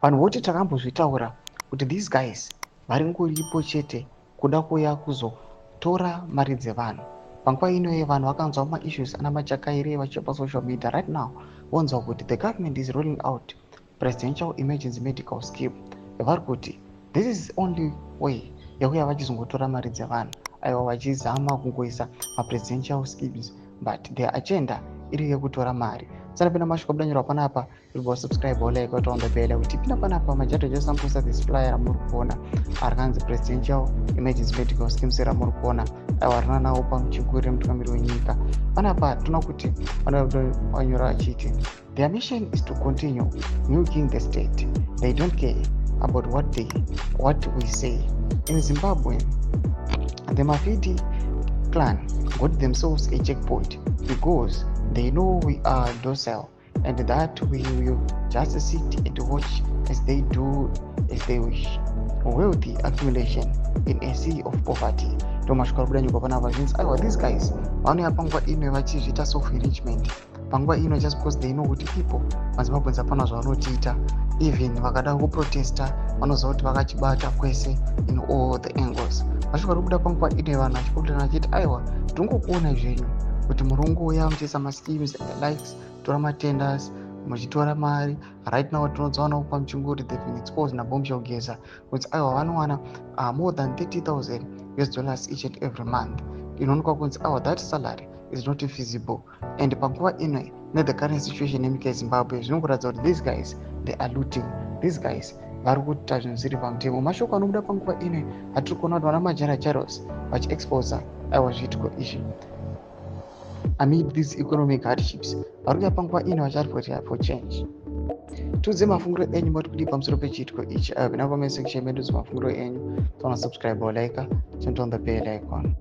Vanhu voti takambozvitaura kuti these guys vari ngoripo chete kuda kuuya kuzotora mari dzevanhu. Panguva inoyi vanhu vakanzwa maissues ana Machakaire vachipa pasocial media. Right now vonzwa kuti the government is rolling out Presidential Emergency Medical Scheme. Vari kuti this is only way yekuya vachizongotora mari dzevanhu. Aiwa, vachizama kungoisa mapresidential schemes, but their agenda iri yekutora mari. Sanapinda mashoko abudanyorwa panapa. Uri subscribe, like, on the bell kuti pinda panapa. Majato just amposta this flyer ramuri kuona arikanzi Presidential Emergency Medical Schemes ramuri kuona. Aiwa, rina nawo pamuchinguri mutungamiri wenyika. Panapa tinoona kuti vanyora vachiti their mission is to continue milking the state. They don't care about what we say. In Zimbabwe, the Mafidi clan got themselves a checkpoint because they know we are docile and that we will just sit and watch as they do as they wish. Wealthy accumulation in a sea of poverty. Ndo mashoko ari kubuda nyika panapa. Zvinzi aiwa, these guys vanouya panguva ino vachizviita self enrichment panguva ino just because they know kuti people maZimbabweans hapana zvavanotiita. Even vakada kuprotesta, vanoziva kuti vakachibata kwese in all the angles. Mashoko ari kubuda panguva ino, vanhu vachipopotana vachiti aiwa, tingokuona zvenyu kuti muri kungouya muchiisa maschemes and the likes, tora matenders, muchitora mari. Right now tinodzawana pamuchinguri they've been exposed naBombshell Geza kuti aiwa, vanowana more than US$30,000 each and every month. Inoonekwa kunzi aiwa, that salary is not feasible, and panguva ino nethe current situation yenyika yeZimbabwe, zvinongoratidza kuti these guys, they are looting. These guys vari kuita zvinhu zviri pamutemo. Mashoko anobuda panguva ino atiri kuona kuti vana Majara Jaros vachiexposa aiwa zviitiko izvi amid these economic hardships. Vari kuya panguva ino vachiadvocate for change. Tiudze mafungiro enyu, mati kudii pamusoro pechiitiko ichi? Ayo, pinda comment section medu, mafungiro enyu. Tona subscribe or like, turn on the bell icon.